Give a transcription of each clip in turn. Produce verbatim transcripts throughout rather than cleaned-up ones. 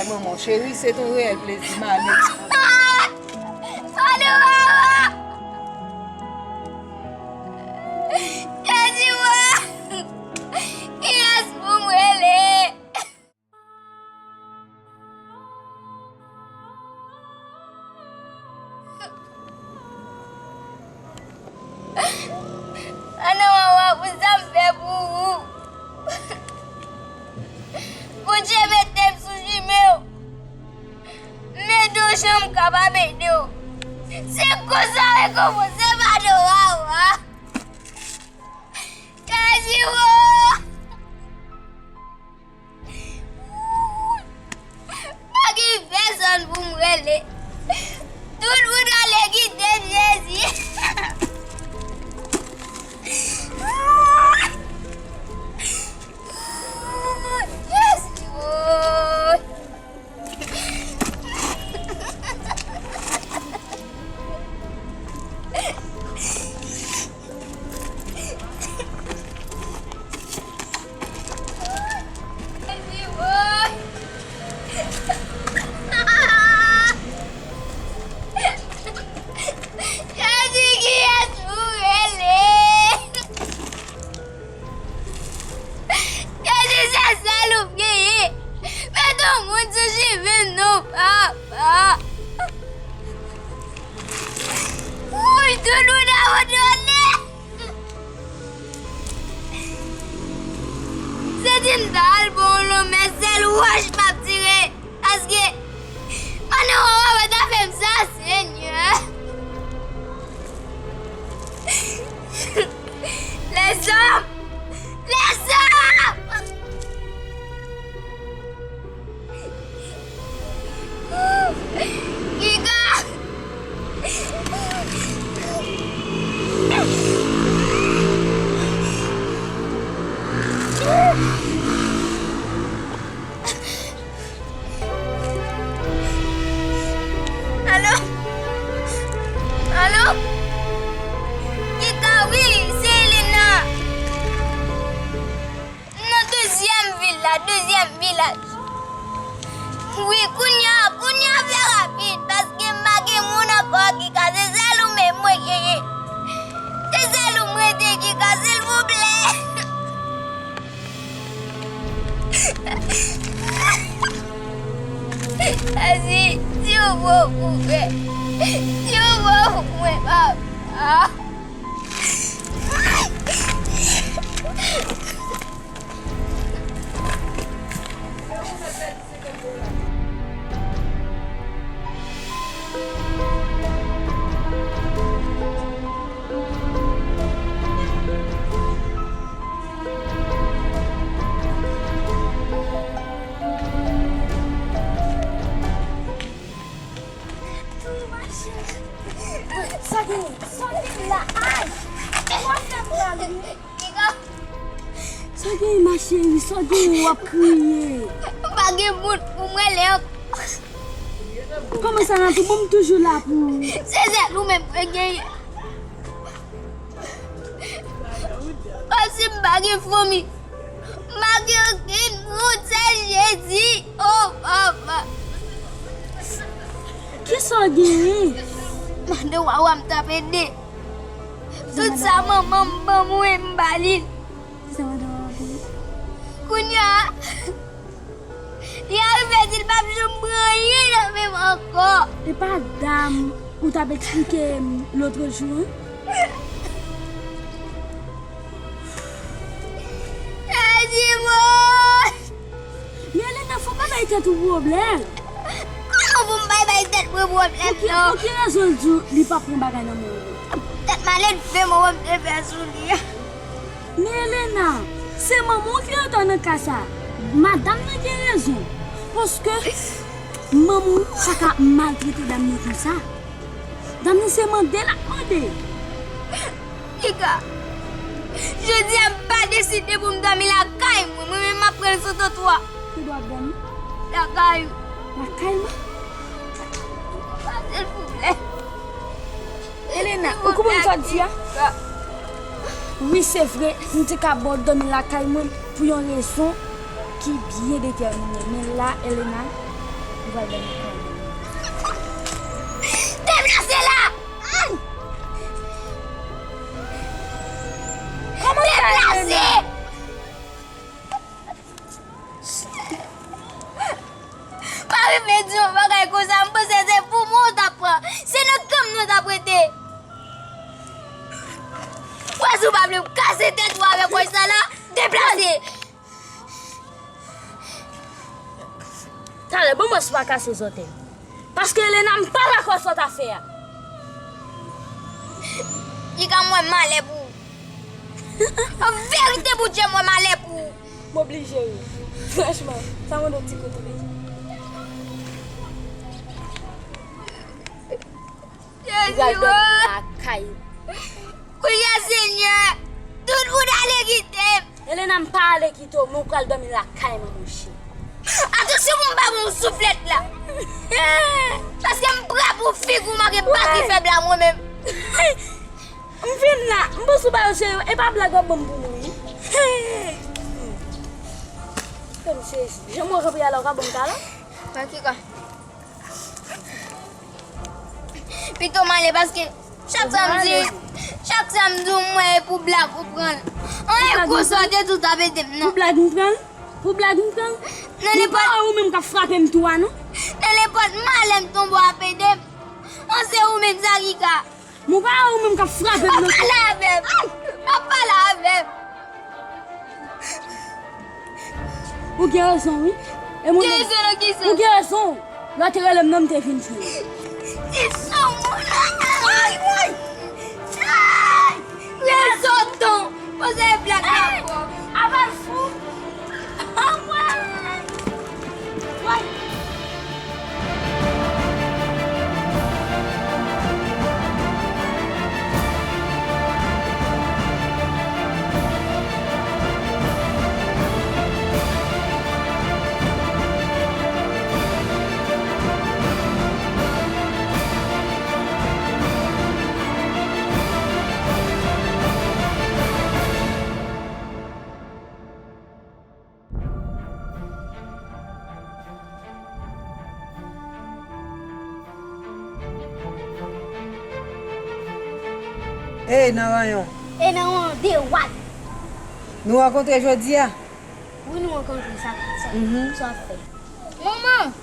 Manman cheri, se te yon reyèl plezi, m ale. Alo, mama! Jezi, mwen! Kiyès pou m rele? Ann, mama, pou sa m fè pou ou. Bondye mete m sou chimen w. M ede w jan m kapab ede w. Se konsa rekonpanse pa do a w a. Jezi, wo! Pa gen pèsonn pou m rele. Tout moun ale kite m, Jezi. Jezi, woy. Jezi, kiyès pou rele? Jezi, se sèl ou m genyen. Mete yon moun sou chimen m non, papa. Wouy, tout moun abandone. Se di m ta al pran yon lanmè, sèl wòch m ap tire. Paske, pandan w ap ta fè m sa, Senyè. Lèzòm! Lèzòm! Kika! Alo? Alo? Kika, wi, se Elena. M nan dezyèm vil la, dezyèm vilaj. Wi, kounye a, kounye a fè rapid, paske m pa gen moun ankò, Kika, se sèl ou menm mwen genyen. Se sèl ou m rete, Kika, silvouplè. Jezi, si w bon pou mwen, si w bon pou mwen, papa. Sa gen, sa gen la, ay! Sa gen, ma chérie, sa gen, w ap kriye? M pa gen moun pou m rele ankò. Kòman sa, Natou? Bon, m toujou la pou ou. Se sèl ou menm mwen genyen. Kòmsi m pa gen fanmi. M pa gen okenn moun, sèl Jezi. O, papa. Kisa w genyen? Mande wawa m t ap ede. Tout sa manman m ban mwen, m ba li l. Kisa madanm an ap di? Kounye a, li arive di l p ap janm pran anyen nan men m ankò. E pa dam ou t ap eksplike m lotrejou an? Jezi, woy! Men Elena, fò w pa bay tèt ou pwoblèm. Kòman pou m pa bay tèt mwen pwoblèm, non? Pou ki, pou ki rezon l di w li p ap pran bagay nan men w? Tèt malelve mwen te fè sou li a. Men Elena, se manman w ki antan nan ka sa. Madanm nan gen rezon. Paske manman w pa ka maltrete dam nan konsa. Dam nan se mande l ap mande. Kika, jodi a m pa deside pou m dòmi lakay mwen. Mwen menm m ap pran l sou twotwa. Ki dwa ap dòmi? Lakay ou. Lakay mwen? Silvouplè. Elena, ou konprann sa w di a? Wi, se vre, m te ka ba w dòmi lakay mwen pou yon rezon ki byen detèmine. Men la, Elena, Deplase la! Deplase! Pa rive di yon bagay konsa, m panse se pou mwen w t ap pran. Se nan kanm nou t ap rete. Wè si w pa vle m kase tèt ou avèk wòch sa la, deplase! Talè, ban m wè si w pa kase zòtèy. Paske Elena, m pa dakò sa w ta fè a. Chika, m wè malè pou ou. An verite, Bondye, m wè malè pou ou. M oblije wi. Franchman, sa mande yon ti kout men. Jezi, lakay. Kounye a, Senyè, tout moun ale kite m. Elena, m pa ale kite w, men w pral dòmi lakay mwen, monchè. Atansyon pou m pa ba w souflèt la. Paske m prè pou figi w manke bati fèb la mwen menm. M vin la, m panse w ba yo serye, e pa blag w ap ban m pou mwen, wi. Kòm se jan mwen kanpe a la, w ka ban m talè? Nan ki ka? Pito m ale paske chak sa m di, chak sa m di w, m wè e pou blag ou pran l. An e gwo sòte tou t ap ede m nan. Pou blag m pran l? Pou blag m pran l? Nan nenpòt. Ou menm k ap frape m tou a non. Nan nenpòt malè m tonbe w ap ede m. An se ou menm sa ki ka. Mwen pa wè ou menm k ap frape m nan. Pa pale avè m! Pa pale avè m! Ou gen rezon, wi. E mwen menm. Gen rezon nan ki sans? Ou gen rezon. Lè w te rele m nan, m te vin jwenn ou. Ti soumoun! Ay, woy! Ay! Rezon ton! Poze blag la ankò. Aval fou! Anmwey! Woy! Ey, nan ranyon. E nan ranyon, de wad. Nou rankontre jodi a? Wi, nou rankontre sa, sa, sa w ap fè. Manman!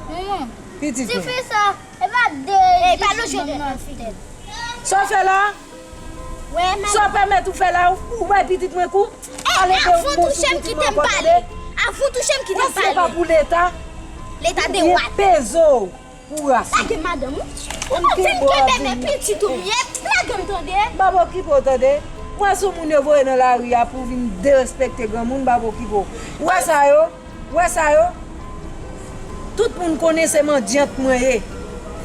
Manman! Pitit mwen. Ti fi sa, e pa de. Ey, pa lonje tèt nan fitèt. Sa w fè la? Sa w pèmèt ou fè la, ou, ou bay pitit mwen kou? Ey, avan w touche m, kite m pale. Avan w touche m, kite m pale. Wè si se pa pou Leta. Leta de wad. Peze w pou ras ou. Lage madanm ou. Ou vin kenbe men pitit ou m ye. Lage m tande. M p ap okipe w tande. M wè sou moun yo voye nan lari a pou vin derespekte granmoun, m p ap okipe w. Ou wè sa yo? Ou wè sa yo? Tout moun konnen se mandyant mwen ye.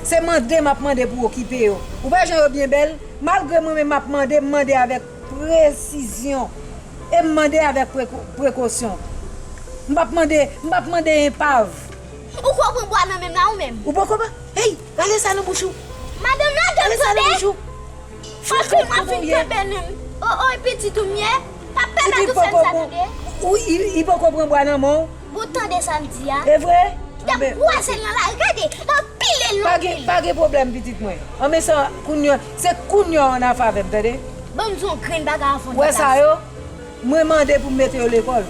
Se mande m ap mande pou okipe yo. Ou pa wè jan yo byen bèl? Malgre mwen menm m ap mande, m mande avèk presizyon. E m mande avèk preko-, prekosyon. M p ap mande, m p ap mande enpav. Ou kwè w pran bwa nan men m la ou menm? Ou poko pran? Hey, rale sa nan bouch ou. Madanm, lage m tande. Anpil mwen fin kenbe menm. O, o, pitit ou m ye. Pa pèmèt ou fè m sa tande. Ou, li, li poko pran bwa nan men w. Bon, tande sa m di a. E vre? Kite m kwase l nan lari. Gade, m ap pile l. Pa gen, pa gen pwoblèm, pitit mwen. Anben sa, kounye a, se kounye a w an afè avè m, tande? Ban m di w yon grenn bagay avan w deplase. Wè sa yo? Mwen mande pou m mete yo lekòl.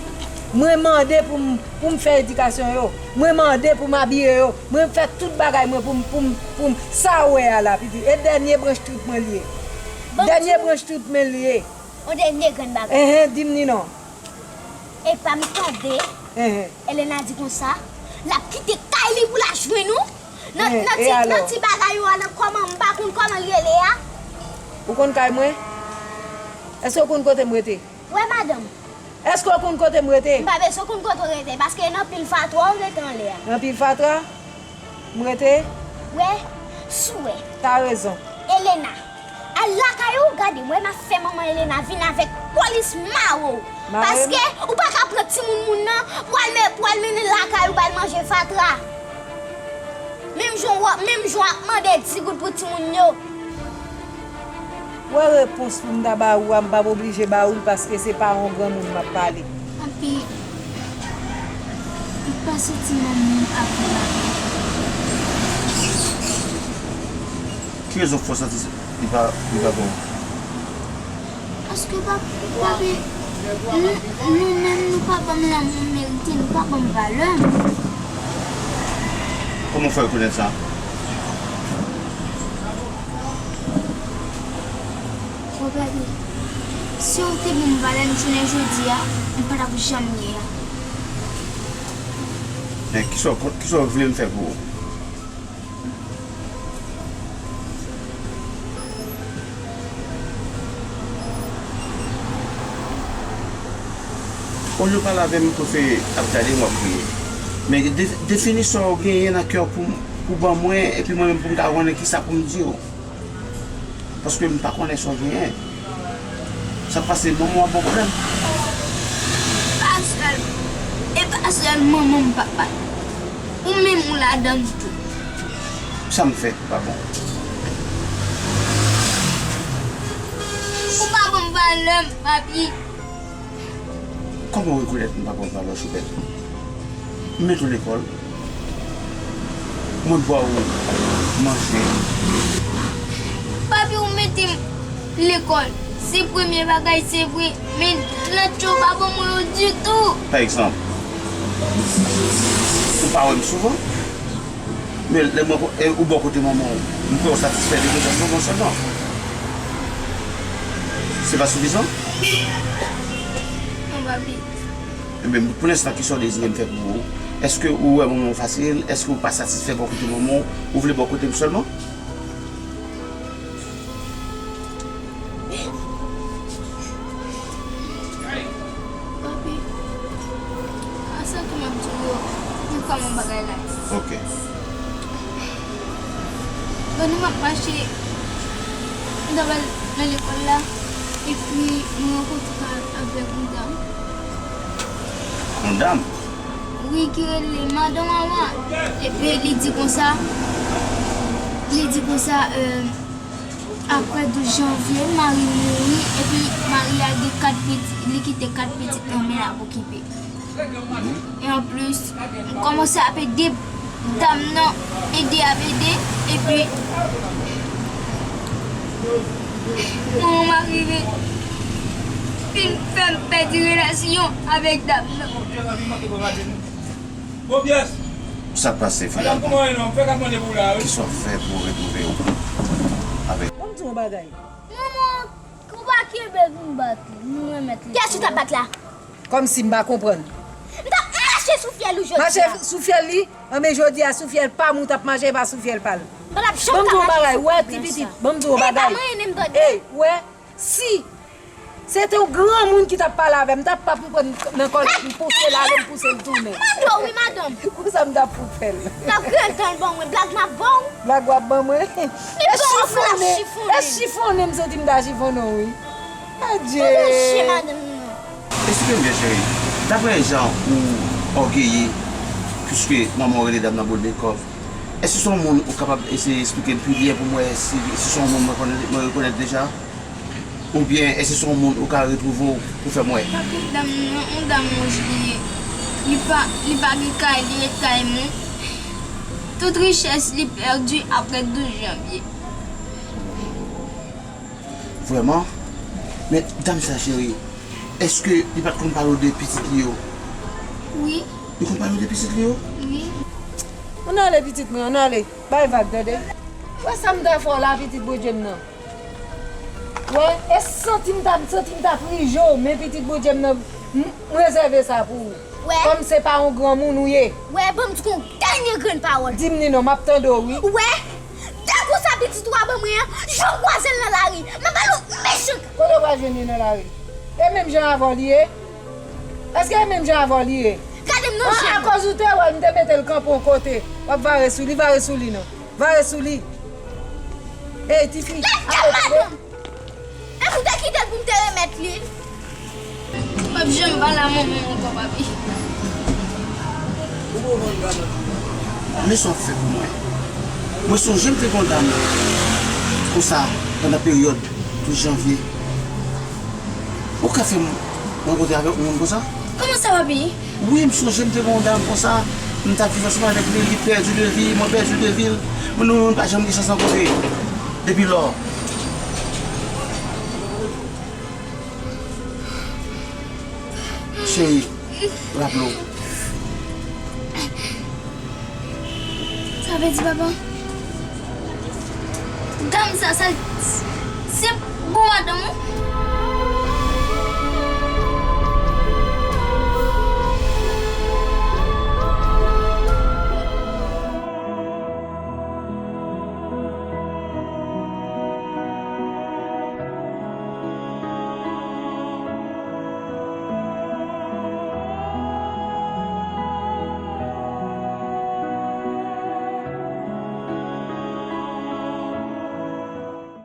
Mwen mande pou m, pou m fè edikasyon yo. Mwen mande pou m abiye yo. Mwen fè tout bagay mwen pou m, pou m, pou m, sa w wè a la, pitit. E dènye branch trip mwen li ye. Dènye branch trip mwen li ye. Yon dènye grenn bagay. Enhen, di m ni non. Epa m tande. Enhen. Elena di konsa, l ap kite kay li pou l al jwenn ou. Nan, nan ti, nan ti bagay yo a, nan kòman, m pa konn kòman l rele a. Ou konn kay mwen? Èske w konn kote m rete? Wè madanm. Èske w konn kote m rete? M pa bezwen konn kote w rete, paske nan pil fatra w rete anlè a. Nan pil fatra? M rete? Wè, si w wè. Ta rezon. Elena, al lakay ou, gade, m wè m ap fè manman Elena vin avèk polis mare w. Mare m? Paske ou pa ka pran timoun moun nan pou al men-, pou al mennen lakay ou ba l manje fatra. Menm jan w ap, menm jan w ap mande di goud pou timoun yo. Wè repons pou m ta ba ou a, m p ap oblije ba ou l paske se pa yon granmoun m ap pale. Anpi, m p Pa santi manman m ap viv avè m. Ki rezon k fè w santi li pa, li pa bon? Paske pa, papi, nou, nou menm nou pa ban m lanmou m merite, nou pa ban m valè m. Kòman w fè rekonèt sa? Bon, papi, si w te ban m valè m jounen jodi a, m pa t ap janm ye a. Men kisa w, kisa w vle m fè pou ou? Olye w pale avè m, ou prefere ap gade m, w ap kriye. Men de-, defini sa w genyen nan kè w pou, pou ban mwen, epi mwen menm pou m ka konnen kisa pou m di w. Paske m pa konnen sa w genyen. Sa k pase, manman w ap ba w pwoblèm? Pa sèl, e pa sèl manman m, papa. Ou menm ou ladan l tou. Sa m fè ki pa bon? Ou pa ban m valè m, papi. Kòman w rekonèt m pa ba w valè, Choupèt? M mete w lekòl. Mwen ba w manje. Papi, ou mete m lekòl. Se premye bagay, se vre. Men lòt yo pa ban mwen yo ditou. Pa egzanp, ou pa wè m souvan. Men lè mwen, e, ou bò kote manman w, m kwè w satisfè de prezans manman w sèlman. Se pa sifizan? Non, papi. Ebyen, pou lenstan, kisa w dezire m fè pou ou? Èske ou wè manman w fasil? Èske ou pa satisfè bò kote manman w? Ou vle bò kote m sèlman? Papi, a sa tou m ap di w yo, m kòman bagay la. Ok. Pandan m ap mache, m t ap al nan lekòl la, epi m rankontre avèk yon dam. Yon dam? Wi, ki rele Madan Wawa. Epi li di konsa, li di konsa, euh, Apre douz janvye, mari m mouri, epi mari a gen kat pitit, li kite kat pitit nan men l ap okipe. E anplis, m kòmanse ap ede dam nan, ede ap ede, epi manman m arive fin fè m pèdi relasyon avèk dam nan. Sa k pase, Fidel? Kisa w fè pou w retwouve w avèk? Ban m di w yon bagay. Manman, ou pa kenbe pou m bat li, m renmèt li. Kiyès ou t ap bat la? Kòmsi m pa konprann. M t ap mache sou fyèl ou jodi a. Mache sou fyèl li? Anben jodi a sou fyèl pa m ou t ap mache, e pa sou fyèl pa l. Ban m di w yon bagay, ou wè ti pitit, ban m di w yon bagay. Ey, ou wè, si se te yon granmoun ki t ap pale avè m, m t ap pap m pran nan kòlèt, m pouse l ale, m pouse l tounen. Mande w wi, madanm. Konsa m t ap fout fè l. T ap grenn tan l ban mwen, blag m ap ban w. Blag w ap ban mwen? E chifonnen, e chifonnen m santi m ta chifonnen w wi. Adye! Ou gon je madanm nan. Eksplike m byen, cheri. Daprè jan ou ògeye, piske manman w rele dam nan Bolnekòv, èske se yon moun ou kapab eseye eksplike m pi byen pou m wè si, si se yon moun mwen konnen, mwen rekonèt deja? Oubyen èske se yon moun ou ka retwouve w pou fè m wè? Papi, dam nan, yon dam wouj li ye. Li pa, li pa gen kay, li ret kay moun. Tout richès li pèdi apre douz janvye. Vrèman? Men dam sa, cheri, èske li pa t konn pale w de pitit li yo? Wi. Li konn pale w de pitit li yo? Wi. Ann ale, pitit mwen, ann ale. Bay vag, tande. Wè sa m ta fè w la, pitit Bondye m nan. Wè, e santi m ta, m santi m ta prije w, men pitit Bondye m nan, m, m rezève sa pou ou. Wè. Kòm se pa yon granmoun ou ye. Wè, ban m di w yon dènye grenn pawòl. Di m li non, m ap tande w wi. Wè, Dakou sa pitit ou a ban mwen an, jan w kwaze l nan lari, m ap ba l yon mechan. Kote w pral jwenn li nan lari? E menm jan avè w li ye? Èske e menm jan avè w li ye? Gade m nan je m. Akoz ou te wè l, m te mete l kanpe yon kote. W ap vare sou li, vare sou li non. Vare sou li. Ey, tifi, arete. Madanm! E pou te kite l pou m te remèt li l? M p ap janm pale a manman m ankò, papi. Men sa w ap fè pou mwen. Mwen sonje m te gen yon dam konsa pandan peryòd douz janvye. Ou ka fè m rankontre avèk yon moun konsa? Kòman sa, papi? Wi, m sonje m te gen yon dam konsa, m t ap viv ansanm avèk li, li pèdi de vi, mwen pèdi de vi, nou, nou pa janm gen chans rankontre depi lò. Cheri, raple w. Sa vle di, papa, dam sa, sa, se bon madanm ou?